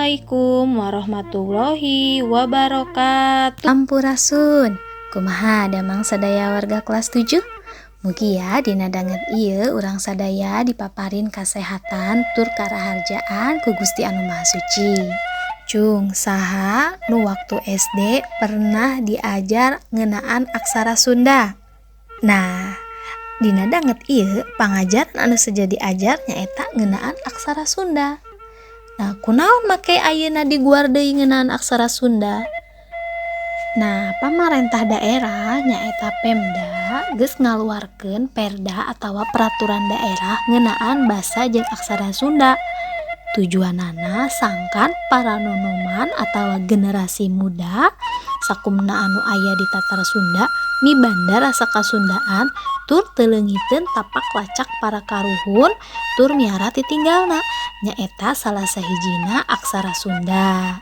Assalamualaikum warahmatullahi wabarakatuh. Sampurasun. Kumaha damang sadaya warga kelas 7? Mugia dina danget ieu urang sadaya dipaparin kasehatan tur karaharjaan ku Gusti Anu Maha Suci. Cung, saha nu waktu SD pernah diajar ngeunaan aksara Sunda? Nah, dina danget ieu pangajaran anu seja diajar nyaeta ngeunaan aksara Sunda. Nah, kunaon make ayeuna diguar deui ngeunaan aksara Sunda? Nah, pamarentah daerah, nyaeta Pemda, geus ngaluarkeun perda atawa peraturan daerah ngeunaan basa jeung aksara Sunda. Tujuanana sangkan para nonoman atawa generasi muda sakumna anu aya di Tatar Sunda mibanda rasa kasundaan tur teu leungiteun tapak lacak para karuhun tur miara titinggalna, nyaeta salah sahijina aksara Sunda.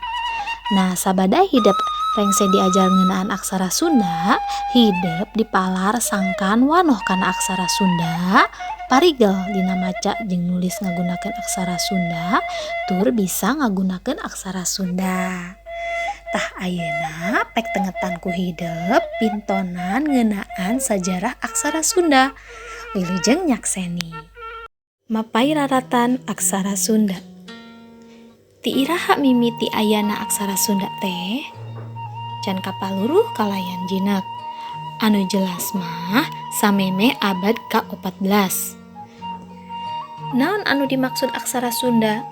Nah, sabada hidep rengse diajar ngeunaan aksara Sunda, hidep dipalar sangkan wanoh kana aksara Sunda, parigel dina maca jeung nulis ngagunakeun aksara Sunda, tur bisa ngagunakeun aksara Sunda. Tah, ayeuna pek tengetan ku hidep pintonan ngeunaan sajarah aksara Sunda. Wilujeng nyakseni. Mapay raratan aksara Sunda. Ti iraha mimiti ayana aksara Sunda teh? Can kapaluruh kalayan jinek. Anu jelas mah samemeh abad ka-14. Naon anu dimaksud aksara Sunda?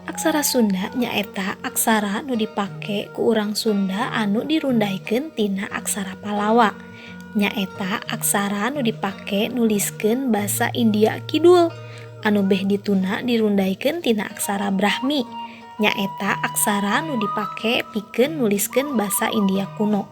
Aksara Sunda nyaeta aksara nu dipake ku urang Sunda anu dirundaykeun tina aksara Palawa. Nyaeta aksara nu dipake nuliskeun basa India Kidul anu beh dituna dirundaykeun tina aksara Brahmi. Nyaeta aksara nu dipake pikeun nuliskeun basa India kuno.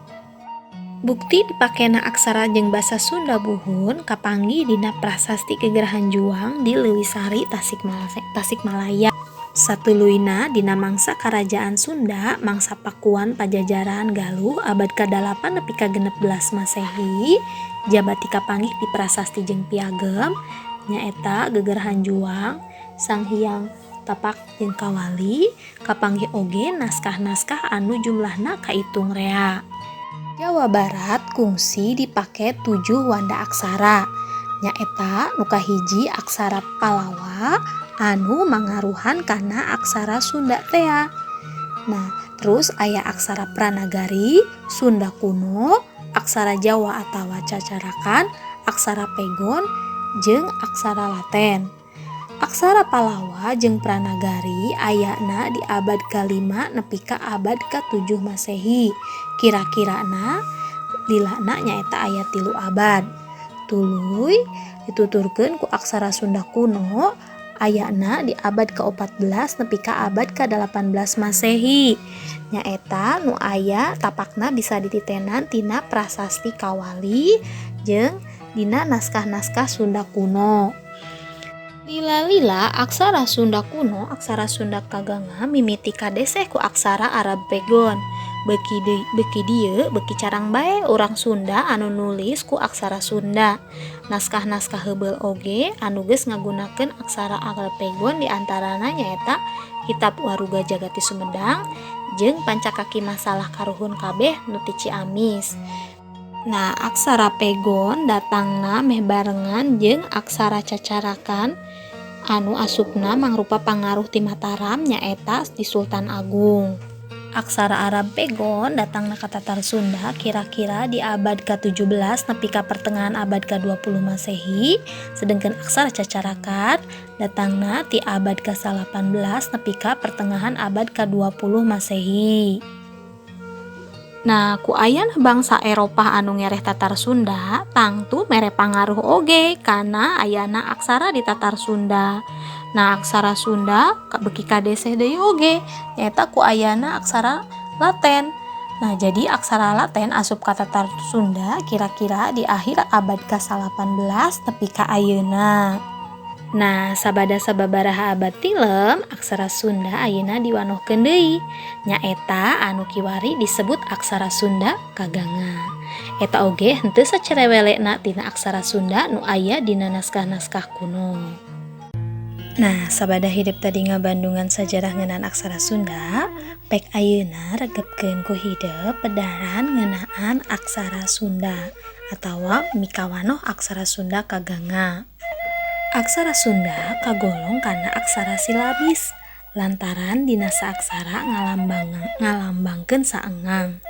Bukti dipakena aksara jeung basa Sunda buhun kapanggih dina Prasasti Gegerahan Juang di Leuwisari, Tasikmalaya. Satuluyna dina mangsa Karajaan Sunda, mangsa Pakuan Pajajaran Galuh, abad ka-8 nepi ka 16 Masehi, jabati kapanggih di prasasti jeung piagam, nyaeta Gegerahan Juang, Sang Hyang Tapak jeung Kawali, kapanggih oge naskah-naskah anu jumlahna kaitung rea. Jawa Barat kungsi dipake 7 wanda aksara, nyaeta nu kahiji aksara Palawa anu mangaruhan kana aksara Sunda tea. Nah, terus aya aksara Pranagari, Sunda kuno, aksara Jawa atawa Cacarakan, aksara Pegon, jeung aksara Laten. Aksara Palawa jeung Pranagari ayana di abad kalima nepi ka abad ka-7 Masehi. Kira-kirana lilana nyaeta aya 3 abad. Tuluy dituturkeun ku aksara Sunda kuno ayana di abad ke-14 nepi ka abad ke-18 Masehi. Nyaeta nu aya tapakna bisa dititenan tina Prasasti Kawali jeung dina naskah-naskah Sunda kuno. Lila-lila aksara Sunda kuno, aksara Sunda Kaganga, mimiti kadeseh ku aksara Arab Pegon. Beuki dieu beuki carang bae urang Sunda anu nulis ku aksara Sunda. Naskah-naskah heubeul oge anu geus ngagunakeun aksara Arab Pegon, diantarana nyaeta Kitab Waruga Jagati Sumedang jeung Pancakaki Masalah Karuhun Kabeh nu ti Ciamis. Nah, aksara Pegon datangna meh barengan jeung aksara Cacarakan anu asupna mangrupa pangaruh ti Mataram, nyaeta di Sultan Agung. Aksara Arab Pegon datangna ka Tatar Sunda kira-kira di abad ka-17 nepi ka pertengahan abad ka-20 Masehi, sedangkan aksara Cacarakan datangna ti abad ka-18 nepi ka pertengahan abad ka-20 Masehi. Nah, ku ayana bangsa Eropah anu ngereh Tatar Sunda, tangtu mere pangaruh oge kana ayana aksara di Tatar Sunda. Nah, aksara Sunda beuki kadeseh deui oge, nyaeta ku ayana aksara Laten. Nah, jadi aksara Laten asup ka Tatar Sunda kira-kira di akhir abad ka-18 tepi ka ayeuna. Nah, sabada sababaraha abad tilem, aksara Sunda ayeuna diwanohkeun deui. Nyaeta anu kiwari disebut aksara Sunda Kaganga. Eta oge henteu sacerewelena tina aksara Sunda nu aya dina naskah-naskah kuno. Nah, sabada hidep tadi ngabandungan sajarah ngeunaan aksara Sunda, pek ayeuna regepkeun ku hidep pedaran ngeunaan aksara Sunda atawa mikawanoh aksara Sunda kaganga. Aksara Sunda kagolong kana aksara silabis lantaran dina saaksara ngalambangkeun saengang.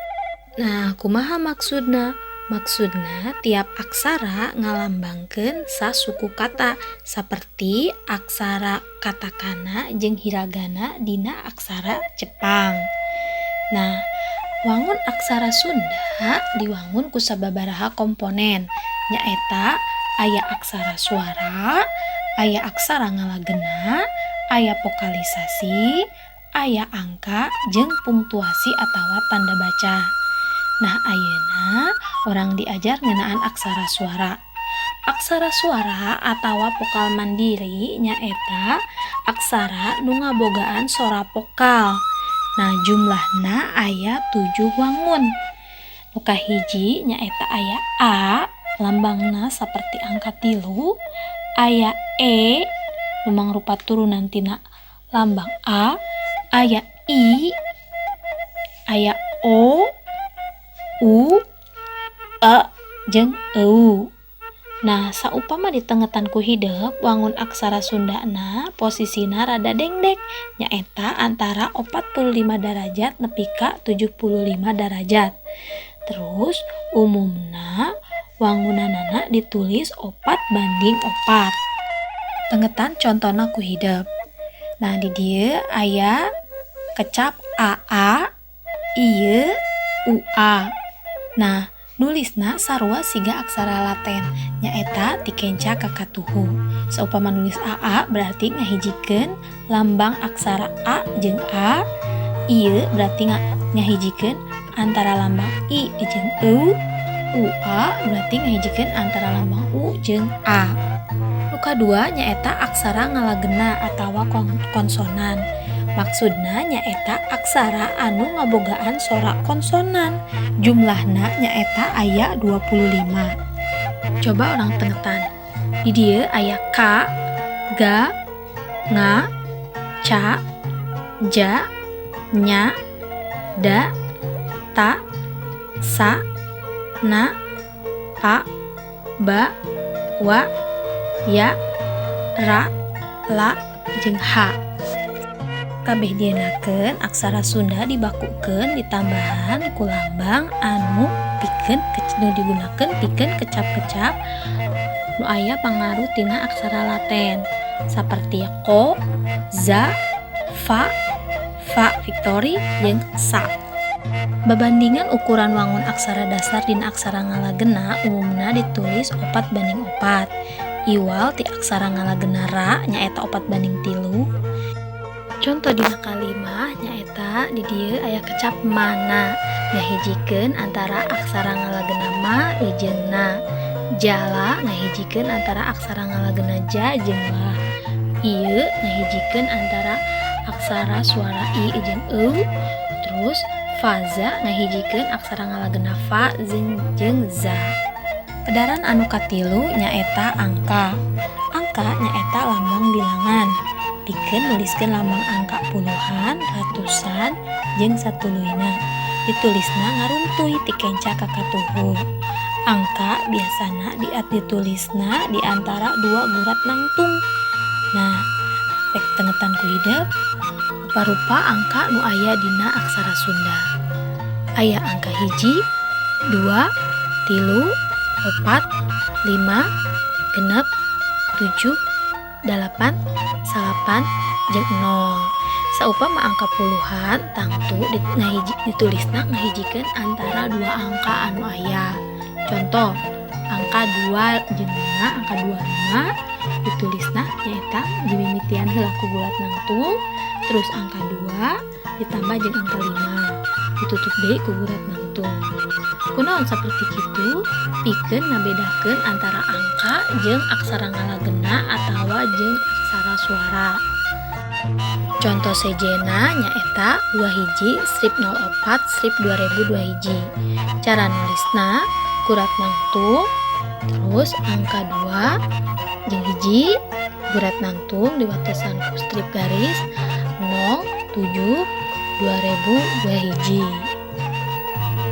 Nah, kumaha maksudna? Maksudna tiap aksara ngalambangkeun sasuku kata saperti aksara katakana jeung hiragana dina aksara Jepang. Nah, wangun aksara Sunda diwangun ku sababaraha komponen, nyaeta aya aksara suara, aya aksara ngalagena, aya vokalisasi, aya angka jeung punktuasi atawa tanda baca. Nah, ayeuna urang diajar ngeunaan aksara suara. Aksara suara atawa vokal mandiri nyaeta aksara nu ngabogaan sora vokal. Nah, jumlahna aya 7 wangun. Nu kahiji nyaeta aya A, lambangna saperti angka 3, aya E nu mangrupa turunan tina lambang A, aya I, aya O, U, E, jeung Eu. Nah, saupama ditengetan ku hidep wangun aksara Sundana posisina rada dengdek, nyaeta antara 45 derajat nepi ka 75 derajat. Terus umumna wangunanana ditulis 4:4. Tengetan contona ku hidep. Nah, di dieu aya kecap AA, IY, UA. Nah, nulisna sarua siga aksara Laten, nyaeta ti kenca ka katuhu. Saupama nulis AA berarti ngahijikeun lambang aksara A jeung A, IY berarti ngahijikeun antara lambang I jeung U, UA berarti ngahijikeun antara lambang U jeung A. Nu kadua nyaeta aksara ngalagena atawa konsonan. Maksudna nyaeta aksara anu ngabogaan sora konsonan. Jumlahna nyaeta aya 25. Coba urang tengetan. Di dieu aya K, G, Ng, C, J, Ny, D, T, S, N, P, B, W, Y, R, L, jeung H. Kabeh dienakeun aksara Sunda dibakukeun ditambahan ku lambang anu pikeun nu digunakeun pikeun kecap-kecap nu aya pangaruh tina aksara Laten saperti ko, za, fa, fa victory jeung sa. Babandingan ukuran wangun aksara dasar dina aksara ngalagena umumna ditulis 4:4. Iwal ti aksara ngalagena ra nyaeta 4:3. Contoh dina kalimah nyaeta di dieu aya kecap mana ngahijikeun antara aksara ngalagena ma jeung na. Jala ngahijikeun antara aksara ngalagena ja jeung la. Ieu ngahijikeun antara aksara suara i jeung eu. Terus faza ngahijikeun aksara ngalagena fa jeung za. Pedaran anu katilu nyaeta angka. Angka nyaeta lambang bilangan. Pikeun nuliskeun lambang angka puluhan, ratusan, jeung satuluyna. Ditulisna ngaruntuy ti kenca ka katuhu. Angka biasana ditulisna di antara dua gurat nangtung. Nah, pek tengetan ku hidep, rupa-rupa angka nu aya dina aksara Sunda. Aya angka 1, 2, 3, 4, 5, 6, 7, 8, 9, jeung 0. Saupama angka puluhan tangtu ditulisna ngahijikeun antara dua angka anu aya. Contoh, angka 2 jeung 5, angka 25 ditulisna nyaeta dimimitian heula ku gulat nangtung, terus angka 2 ditambah jeung angka 5 ditutup deui ku gurat nangtung. Kunaon saperti kitu? Pikeun ngabedakeun antara angka jeung aksara ngalagena atawa jeung aksara suara. Contoh sejena nyaeta 21-04-2021. Cara nulisna kurat nangtung, terus angka 2 jeung 1, Buret nangtung diwatesan ku strip garis 0 7 2021.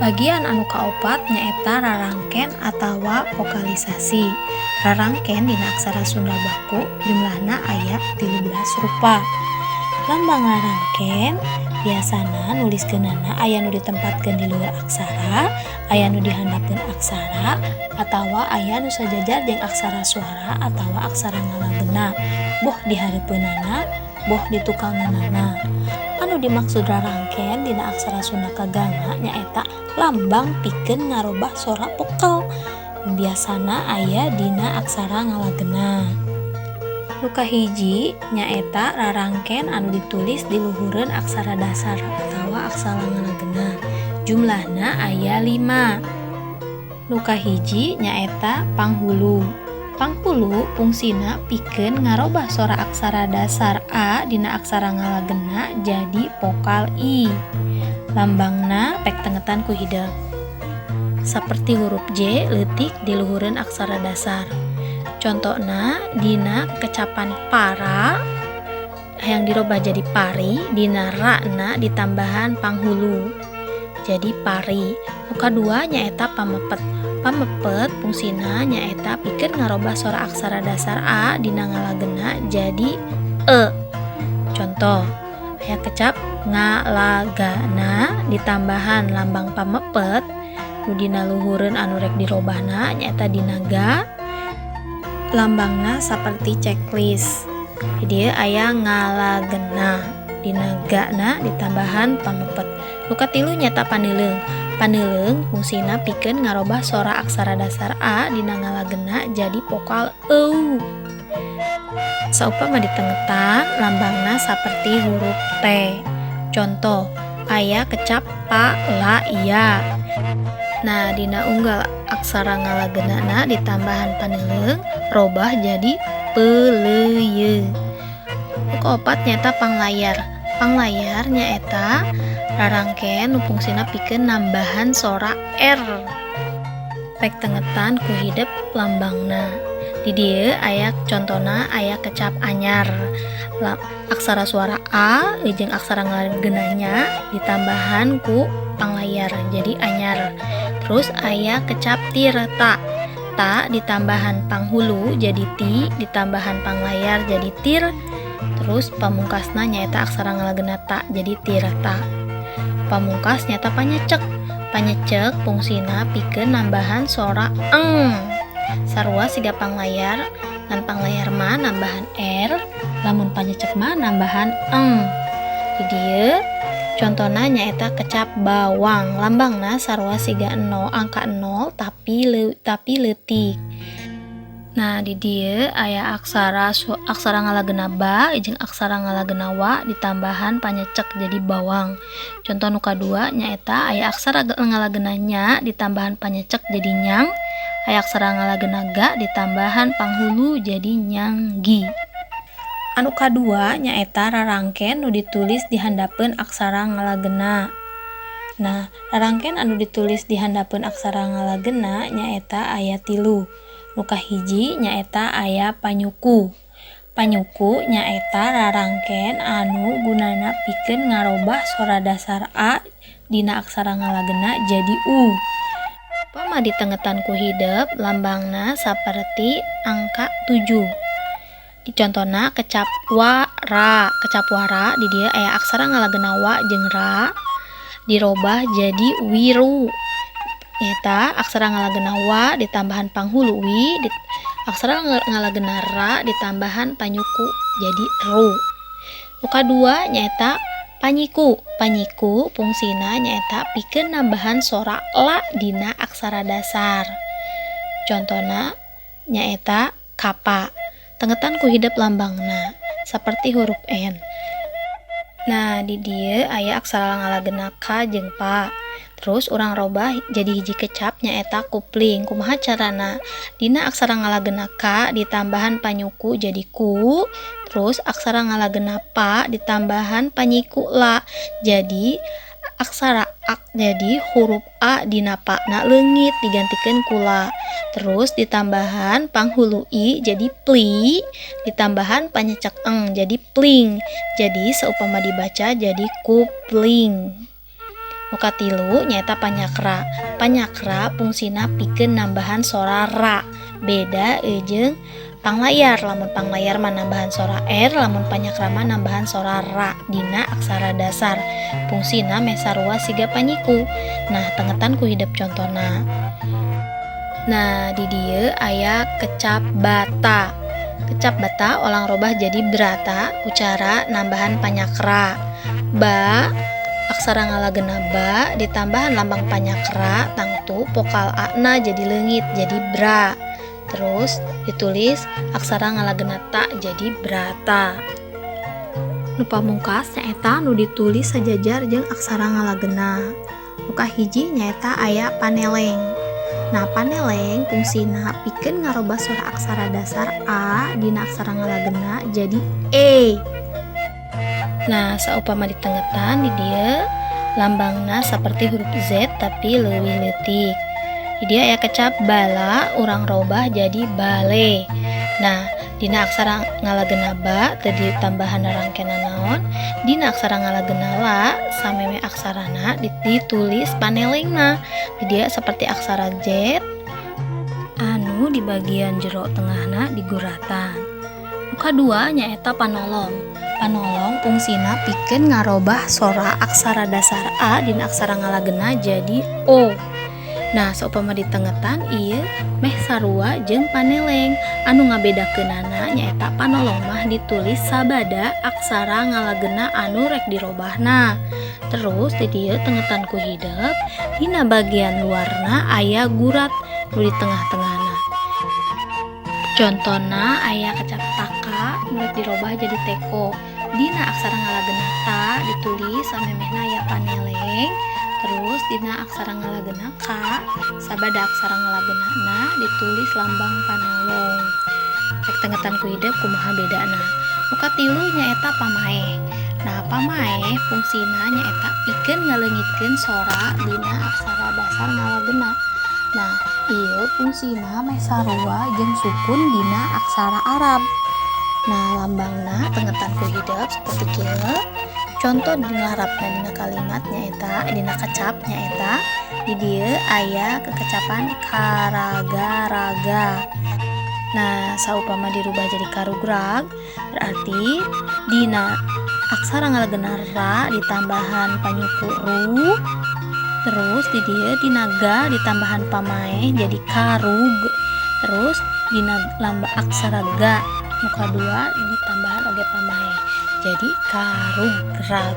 Bagian anu kaopat nyaeta rarangken atawa vokalisasi. Rarangken dina aksara Sunda baku jumlahna aya 13 rupa. Lambang rarangken biasana nuliskeunana aya nu ditempatkeun di luhur aksara, aya nu dihandapeun aksara, atawa aya nu sajajar jeung aksara suara atawa aksara ngalagena, boh dihareupeunana, boh ditukangeunana. Anu dimaksud rarangken dina aksara Sunda kaganga nyaeta lambang pikeun ngarobah sora vokal. Biasana aya dina aksara ngalagena. Nu kahiji nyaeta rarangken anu ditulis di luhureun aksara dasar atawa aksara ngalagena. Jumlahna aya 5. Nu kahiji nyaeta panghulu. Panghulu fungsina pikeun ngarobah sora aksara dasar a dina aksara ngalagena jadi vokal i. Lambangna pek tengetan ku hidep. Saperti huruf J leutik di luhureun aksara dasar. Contona dina kecapan para yang dirobah jadi pari, dina ra-na ditambahan panghulu jadi pari. Nu kadua nyaeta pamepet. Pamepet fungsina nyaeta pikeun ngarobah sora aksara dasar a dina ngalagena jadi e. Contoh aya kecap ngalagana ditambahan lambang pamepet nu dina luhureun anu rek dirobahna nyaeta dina ga, lambangna saperti checklist. Di dieu aya ngalagena dina ga-na ditambahan pamepet. Nu katilu nyaeta paneuleung. Paneuleung fungsina pikeun ngarobah sora aksara dasar a dina ngalagena jadi vokal eu. Saupama ditengetan lambangna saperti huruf T. Contoh aya kecap pa la iya. Nah, dina unggal aksara ngalagenana ditambahan paneuleung robah jadi peleuyeung. Nu kaopat nyaeta panglayar. Panglayar nyaeta rarangken nu fungsina pikeun nambahan sora r. Pek tengetan ku hidep lambangna. Di dieu aya contona aya kecap anyar. Aksara suara a jeung aksara ngalagenanya ditambahan ku panglayar jadi anyar. Terus aya kecap tirta. Ta ditambahan panghulu jadi ti, ditambahan panglayar jadi tir. Terus pamungkasna nyaeta aksara ngalagena ta jadi tirta. Pamungkas nyaeta panyecek. Panyecek fungsina pikeun nambahan sora eng. Sarua siga panglayar, ngan panglayar mah nambahan r, lamun panyecek mah nambahan eng. Di dieu contona nyaeta kecap bawang. Lambangna sarua siga 0, angka 0 tapi leutik. Nah, di dieu aya aksara ngalagena ba jeung aksara ngalagena wa ditambahan panyecek jadi bawang. Contoh nu kadua nyaeta aya aksara ngalagena nya ditambahan panyecek jadi nyang, aya aksara ngalagena ga ditambahan panghulu jadi nyanggi. Anu kadua nyaeta rarangken nu ditulis di handapeun aksara ngalagena. Nah, rarangken anu ditulis di handapeun aksara ngalagena nyaeta aya 3. Nu kahiji nyaeta aya panyuku. Panyuku nyaeta rarangken anu gunana pikeun ngarobah sora dasar a dina aksara ngalagena jadi u. Upama ditengetan ku hidep lambangna saperti angka 7. Di contona kecap wa ra. Kecap wara di dieu aya aksara ngalagena wa jeung ra dirobah jadi wiru. Nyaeta aksara ngalagena wa ditambahan panghulu wi, aksara ngalagena ra ditambahan panyuku jadi ru. Nu kadua nyaeta panyiku. Panyiku fungsina nyaeta pikeun nambahan sora la dina aksara dasar. Contona nyaeta kapa. Tengetan ku hidep lambangna saperti huruf N. Nah, di dieu aya aksara ngalagena ka jeung pa. Terus urang robah jadi hiji kecap nyaeta kupling. Kumaha carana? Dina aksara ngalagena ka ditambahan panyuku jadi ku, terus aksara ngalagena pa ditambahan panyiku la. Jadi aksara Jadi huruf A dina pa-na leungit digantikeun ku la. Terus ditambahan panghulu i jadi pli, ditambahan panyecek eng jadi pling. Jadi saupama dibaca jadi kupling. Nu katilu nyaeta panyakra. Panyakra fungsina pikeun nambahan sora ra. Beda jeung panglayar, lamun panglayar mah nambahan sora r, lamun panyakra mah nambahan sora ra dina aksara dasar. Fungsina meh sarua siga panyiku. Nah, tengetan ku hidep contona. Nah, di dieu aya kecap bata. Kecap bata olang robah jadi brata ku cara nambahan panyakra. Ba aksara ngalagena ba ditambahan lambang panyakra tangtu vokal a na jadi leungit jadi bra. Terus ditulis aksara ngalagena ta jadi brata. Nu pamungkas nyaeta nu ditulis sajajar jeung aksara ngalagena. Nu kahiji nyaeta aya paneleng. Nah, paneleng fungsina pikeun ngarobah sora aksara dasar a dina aksara ngalagena jadi e. Nah, saupama ditengetan di dieu lambangna saperti huruf Z tapi leuwih leutik. Di dieu aya kecap bala urang robah jadi bale. Nah, dina aksara ngalagena ba teu ditambahan rangkena naon, dina aksara ngalagena la sameme aksarana ditulis panelengna. Di dieu seperti aksara Z anu di bagian jero tengahna diguratan. Nu kadua nyaeta panolong. Panolong fungsina pikeun ngarobah sora aksara dasar a dina aksara ngalagena jadi o. Nah, saupama ditengetan ieu meh sarua jeung paneleng. Anu ngabedakeunana nyaeta panolong mah ditulis sabada aksara ngalagena anu rek dirobahna. Terus di dieu tengetan ku hidep dina bagian luarna aya gurat nu di tengah-tengahna. Contona aya kecap taka nu rek dirobah jadi teko. Dina aksara ngalagena ta ditulis samemehna aya paneleng. Terus dina aksara ngalagena ka sabada aksara ngalagena na ditulis lambang panolong. Rek tengetan ku hidep kumaha bedana. Nu katilu nyaeta pamaeh. Nah, pamaeh fungsina nyaeta pikeun ngaleungitkeun sora dina aksara dasar ngalagena. Nah, ieu fungsina meh sarua jeung sukun dina aksara Arab. Nah, lambangna tengetan ku hidep saperti kieu. Contoh dina larapna dina kalimat nyaeta dina kecap nyaeta di dieu aya kekecapan karaga-raga. Nah, saupama dirubah jadi karugrag berarti dina aksara ngalagena ra ditambahan panyuku ru, terus di dieu dina ga ditambahan pamaeh jadi karug, terus dina lamba aksara ga nu kadua ditambahan oge pamaeh jadi karugrag.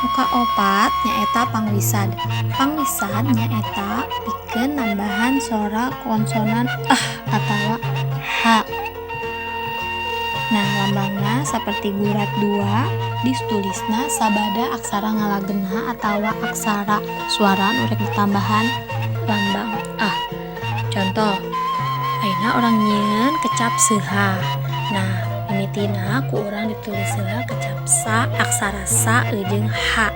Nu kaopat nyaeta pangwisad. Pangwisad nyaeta pikeun nambahan sora konsonan ah atawa h. Nah, lambangna saperti gurat 2 ditulisna sabada aksara ngalagena atawa aksara suara nu rek ditambahan lambang ah. Contoh, ayeuna urang nyieun kecap seuha. Nah, mimitina ku urang ditulis heula kecap sa, aksara sa jeung h.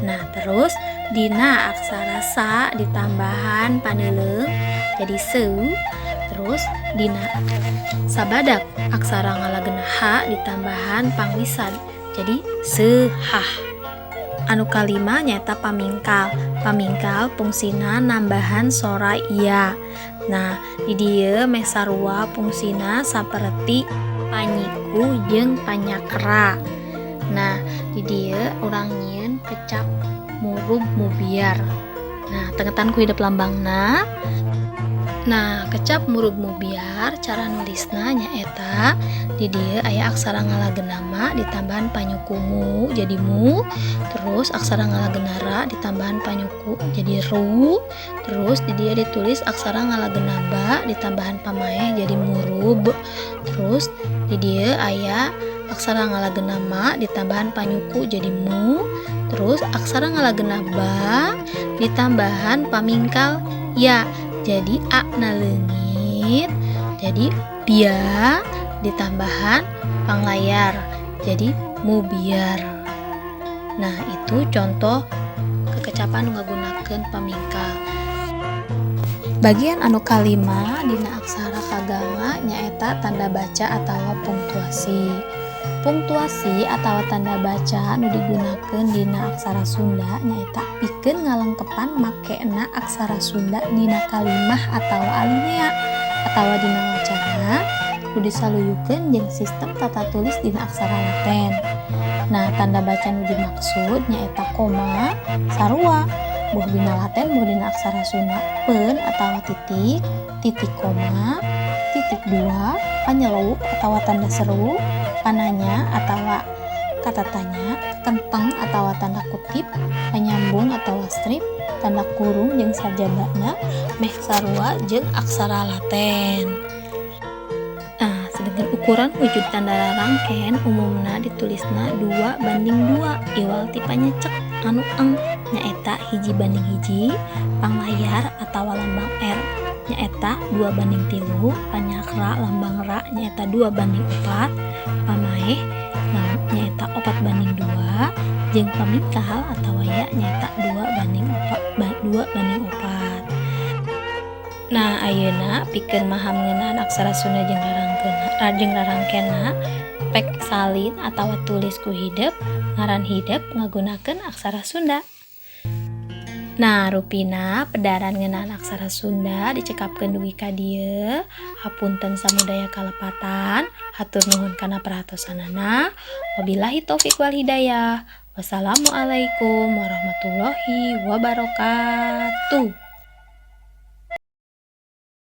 Nah, terus dina aksara sa ditambahan paneuleung jadi seu. Terus dina sabada aksara ngalagena h ditambahan pangwisad jadi seuhah. Anu kalima nyaeta pamingkal. Pamingkal fungsina nambahan sora iya. Nah, di dieu meh sarua fungsina saperti panyiku jeung panyakra. Nah, di dieu urang nyieun kecap murub mubiar. Nah, tengetan ku hidep lambangna. Nah, kecap murub mubiar cara nulisna nyaeta di dieu aya aksara ngalagena ma ditambahan panyuku mu jadi mu, terus aksara ngalagena ra ditambahan panyuku jadi ru, terus di dieu ditulis aksara ngalagena ba ditambahan pamaeh jadi murub, terus di dieu aya aksara ngalagena ma ditambahan panyuku jadi mu, terus aksara ngalagena ba ditambahan pamingkal ya jadi a na leungit jadi bia ditambahan panglayar jadi mubiar. Nah, itu contoh kecapan nu ngagunakeun pamingkal. Bagian anu kalima dina aksara kaganga nyaeta tanda baca atawa pungtuasi. Pungtuasi atawa tanda baca nu digunakeun dina aksara Sunda nyaeta pikeun ngalengkepan makena aksara Sunda dina kalimah atawa alinea atawa dina wacana nu disaluyukeun jeung sistem tata tulis dina aksara Latin. Nah, tanda baca nu dimaksud nyaeta koma, sarua boh dina Latin boh dina aksara Sunda, peun atawa titik, titik koma, titik dua, panyelup atawa tanda seru, pananya atawa kata tanya, kenteng atawa tanda kutip, panyambung atawa strip, tanda kurung jeung sajabana meh sarua jeung aksara Latin. Nah, sedangkan ukuran wujud tanda rarangken umumna ditulisna 2:2 iwal ti panyecek anu eng nyaeta 1:1, panglayar atawa lambang R nyaeta 2:3, panyakra lambang ra nyaeta 2:4, pamaeh nyaeta 4:2, jeung pamingkal atawa ya nyaeta 2:4. Nah, ayeuna pikeun maham ngeunaan aksara Sunda jeung rarangkenna, pek salin atawa tulis ku hidep ngaran hidep ngagunakeun aksara Sunda. Nah, rupina pedaran ngeunaan aksara Sunda dicekapkeun dugi ka dieu. Hapunten samudaya kalepatan, hatur nuhun kana perhatosanana. Wabillahi taufik wal hidayah. Wassalamualaikum warahmatullahi wabarakatuh.